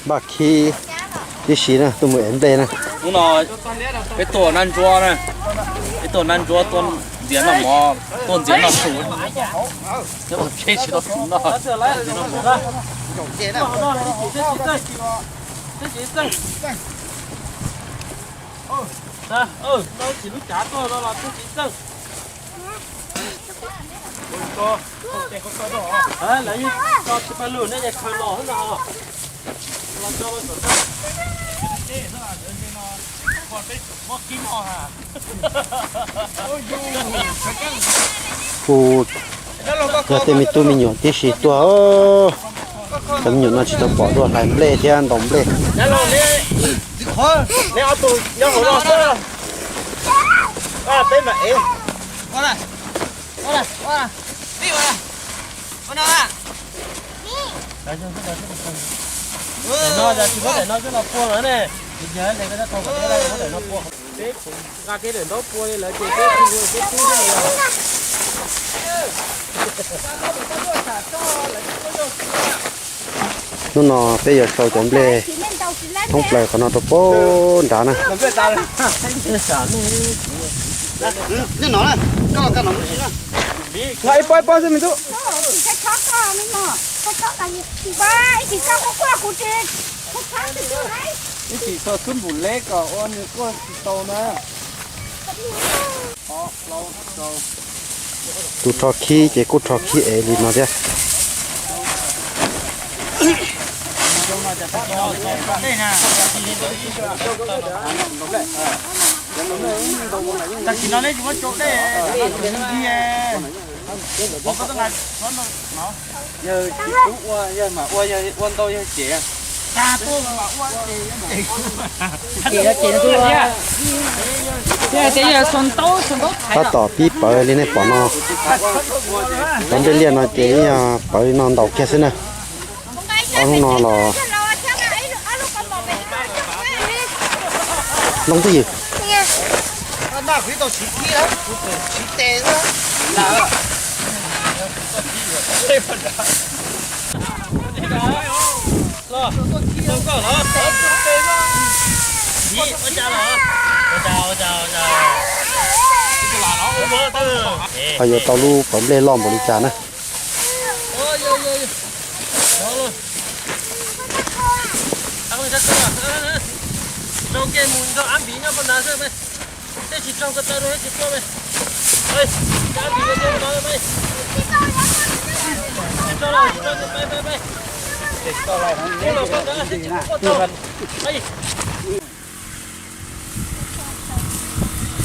Npaj khib tib si na, tuaj mus ev nplej na. Hnub no peb tuaj nab ntsuab na, peb tuaj nab ntsuab tuaj ntxias noj mov, tuaj ntxias noj su. Nyob tom tsheb tsis tau su noj. Lawv yeej tso tsis pab lug nej es khaws los xwb no. Kuj yog tej me tub me nyuam tib si tuaj. Cov me nyuam no tsis tau pom dua hlais nplej thiab ntaus nplej. Neb ob tug nyob hauv no xwb. Peb mam ev. Daim no tsis muab daim no coj los pua lawm ne. Yog daim no pua, peb nqa kiag daim ntaub pua li lawv ces peb tsis muaj peb tub li. Hnub no peb yuav sau cov nplej thoob plaws qhov no rau pem nrad na. Ib pob ib pob xwb me tub. Ib chim tso xub npum leb kom ua nws kuaj tsis tau na. Tus rho khib ces kuj rho khib ev li no thiab. Tam sim no nej tsis muab tsau dej, yawg tsis tub ua, yawg mam ua, yawg ua ntau yawg cem. Tab tom pib pawv li nej pom no. Cov nplej liaj no ces yog pawv li no ntaus kiag xwb na. Ob hnub no los loob twb ywm. Ho yuav tau lub pawv nplej loj npaum li cas na.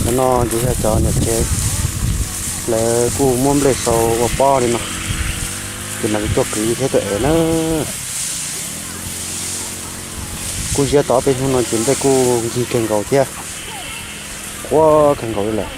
Cov no ces yog cov niam tsev, lawv kuj muab nplej sau ua pob li no, ces mam li tuaj kwv thiab tuaj ev na. Kuj ziab tau peb hnub no ces nplej kuj ncig kawg nkaus thiab, quaj kawg nkaus li lawm.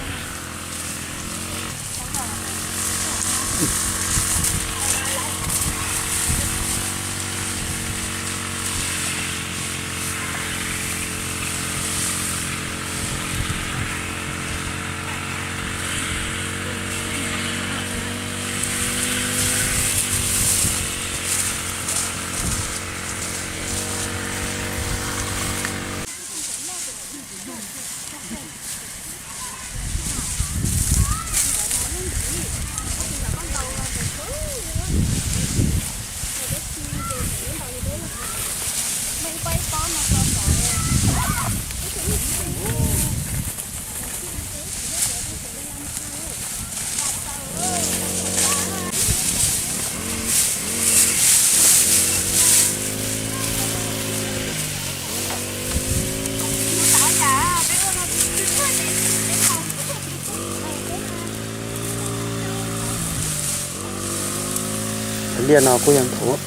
Liaj no kuj yog nthuav.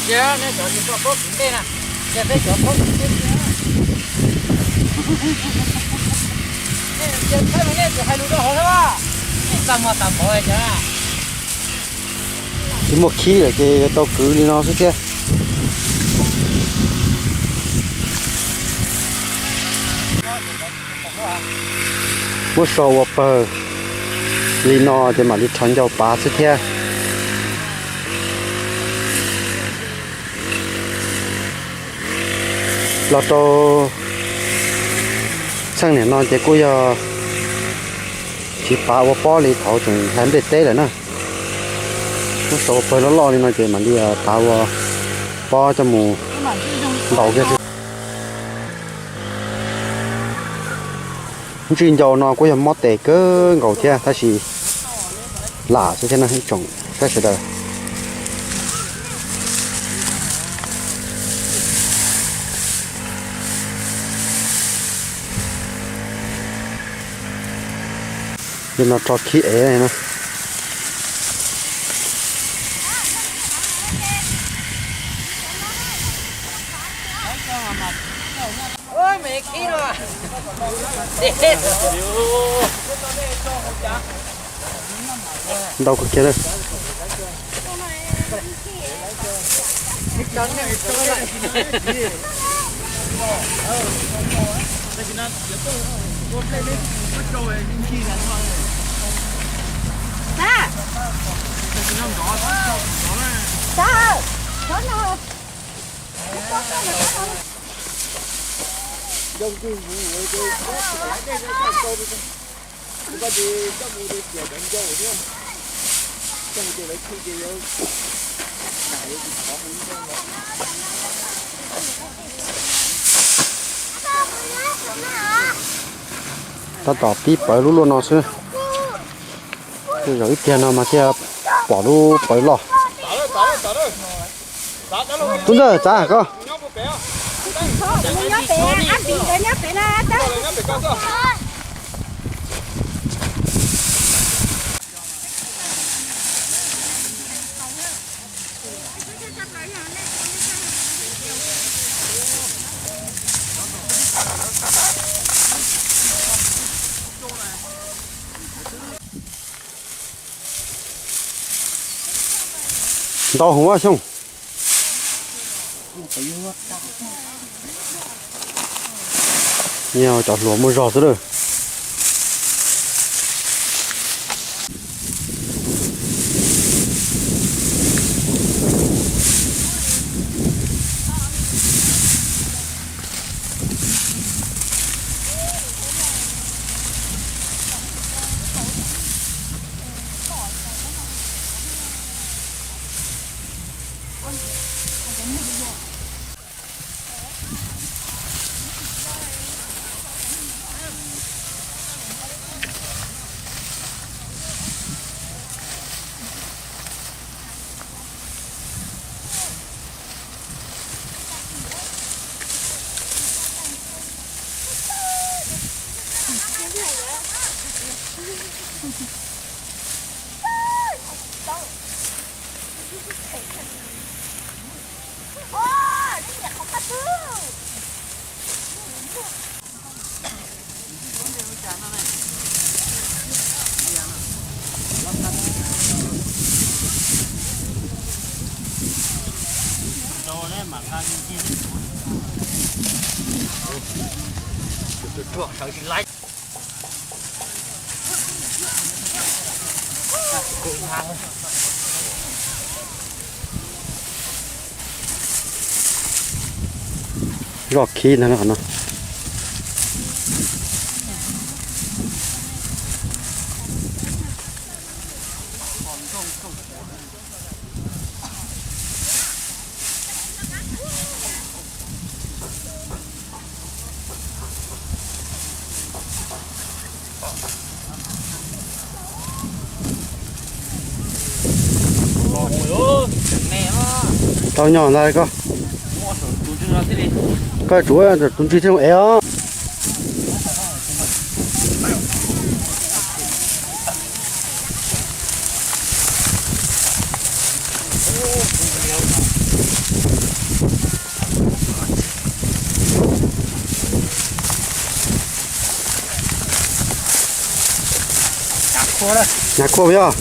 Ces nej cov tsis tau paub kwv ntej na, ces peb cov paub kwv ntej. Nej tsis hais lus rau hauv thiab, nej txaj muag tas npaum li cas. Tsis muaj khib lawm ces yuav tau kwv li no xwb thiab. Muab so ua pawg li no ces mam li rho ncau pav xwb thiab. Los rau txheej niam no ces kuj yog tsis pav ua pob li thaum tseem hlais nplej teb lawm na. Muab so ua pawg loj loj li no ces mam li pav ua pob coj mus ntaus kiag xwb. Ntsej ncau no kuj yog mob tes kawg nkaus thiab tab sis lam xwb thiab na ib tsoom saib sawv daws. Li no rho khib ev no. Ntau kawg kiag lawm. Tab tom pib pawv lub luaj no xwb. Tej zaum ib pliag no mas thiaj pom lub pawv loj. Tub Ntxawg, txav koj. Ntau hwv a Xyooj. Nyias cov hluas muaj zog xwb lawm. Zoj khib ntag qhov no. Tau nyo ntag koj. Koj tsuav tus ntsig thiab zoo ev os. Nag kuaj yog.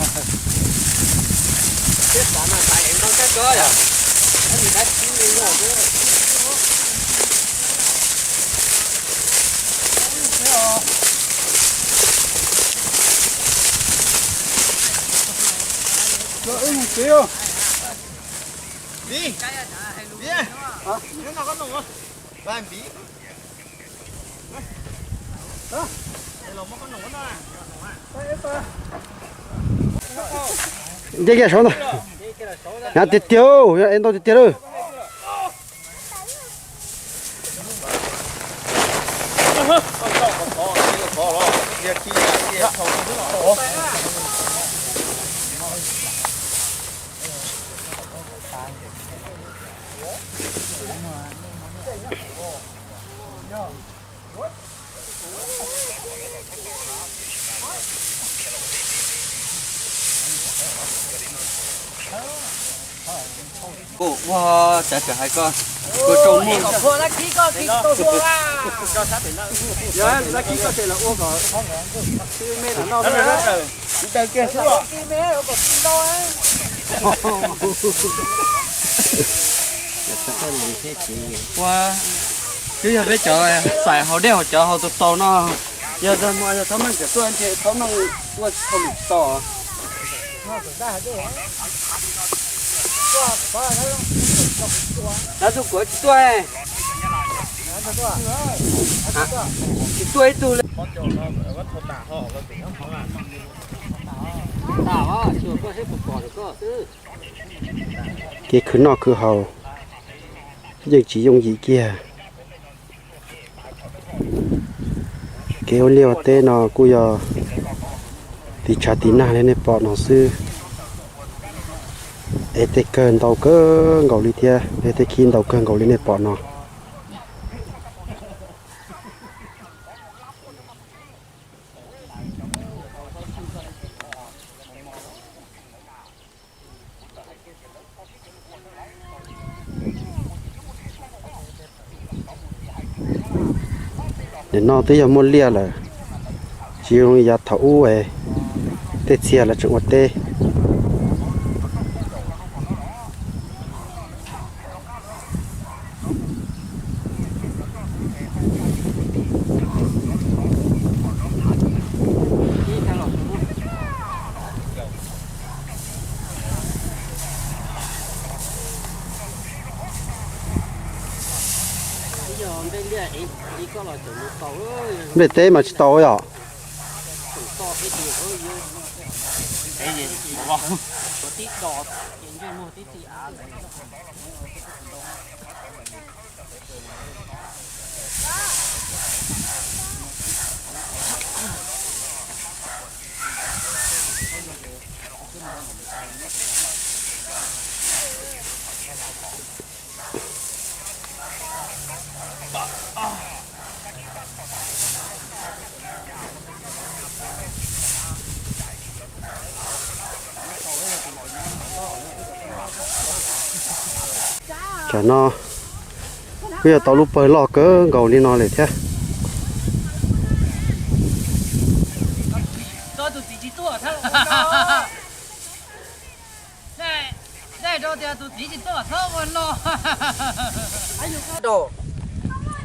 Nce kiag saud ntag. Hnyav tiag tiag, es ntau tiag tiag lawm. Kuv ua cas tseem hais koj, kuv tau muaj. Ua, twb yog peb cov xais haus dej haus cawv haus tau tau no. Yog tag hmo yog Thaub Meej tseem tuaj ces Thaub Meej tuaj tau lwm tos. Dab tuj kuav tsis tuaj. Tsis tuaj ib tug li. Kev khwv noj khwv haus yeej tsis yooj yim kiag. Kev ua liaj ua teb no kuj yog tiv tshav tiv nag li nej pom no xwb. Es tej kawg ntau kawg nkaus li thiab, es tej khib ntau kawg nkaus li nej pom no. Nim no twb yog muaj liaj lawm, tsis zoo li yav thaum ub tej txhia lawv tseem ua teb. Nplej teb mas tsis tau yom. Tam no kuj yog tau lub pawg loj kawg nkaus li no lawm thiab.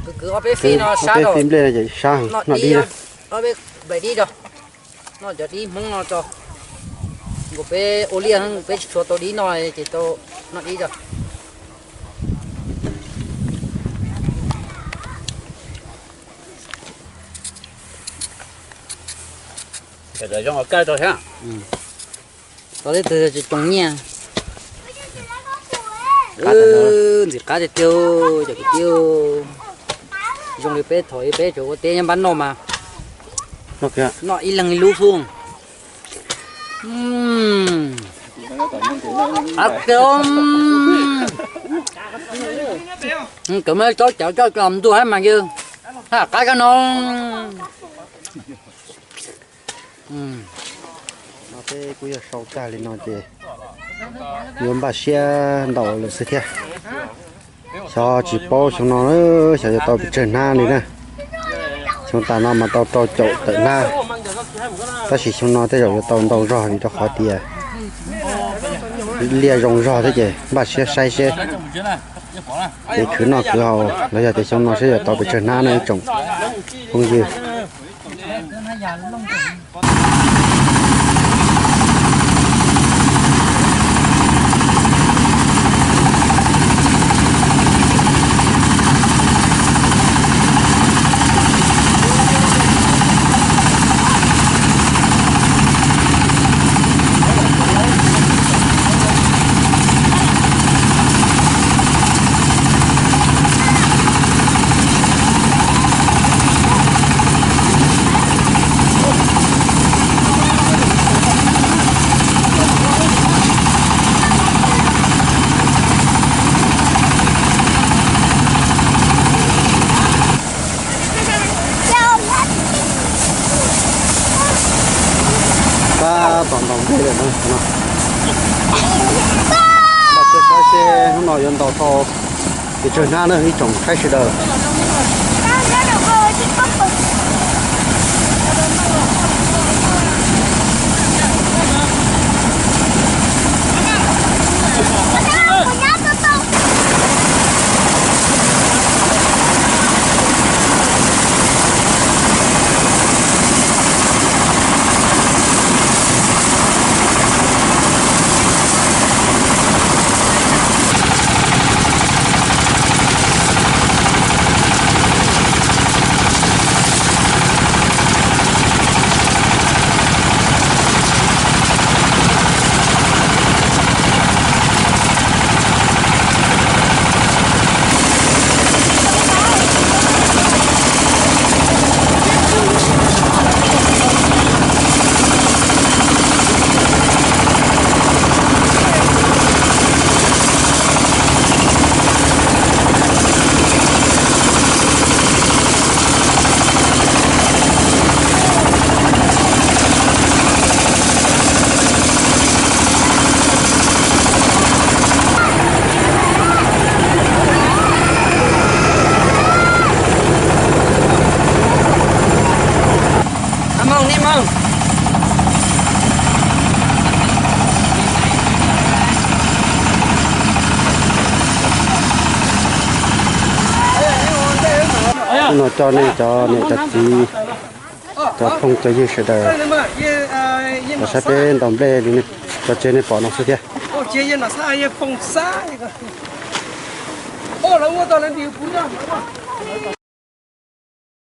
Kwv kwv ob peb fij no sab rau, ob peb nplej no ces sab, noj dib, ob peb nplej dib rau, noj cov dib Hmoob no tso. Nkaus peb ua liaj peb tsis tshua tau dib noj ces tau noj dib rau. Zoo kawg rau thiab. Tau tej tug tsis tsoo nyiaj. Ntxim qab tiag tiag cov kwv tij. Zoo li peb thaum ub peb tseem ua teb nyob npab noj mas noj ib leeg ib lub xwb. Qab tiag. Cov me tsob cawv coj los ntuag mas yog qab kawg no. No peb kuj yog sau tag li no ces yuav npaj siab ntaus lawm xwb thiab. Xyov tsis paub xyoo no, xyov yuav tau pes tsawg hnab li na. Xyoo tas no mas tau rau caum tawm hnab. Tab sis xyoo no tej zaum yuav tau ntau zog vim rau qhov tias liaj zoo zog thiab ces npaj siab saib seb kev khwv noj khwv haus los yog tias xyoo no seb yuav tau pes tsawg hnab no ib tsoom phooj ywg. Tab tom ntaus nplej lawm no. Npaj siab saib seb hnub no yuav ntaus tau pes tsawg hnab na ib tsoom saib sawv daws. Hnub no coj nej cov niam cov txiv, cov phooj cov ywg sawv daws los saib peb ntaus nplej li cov tsev nej pom no xwb thiab.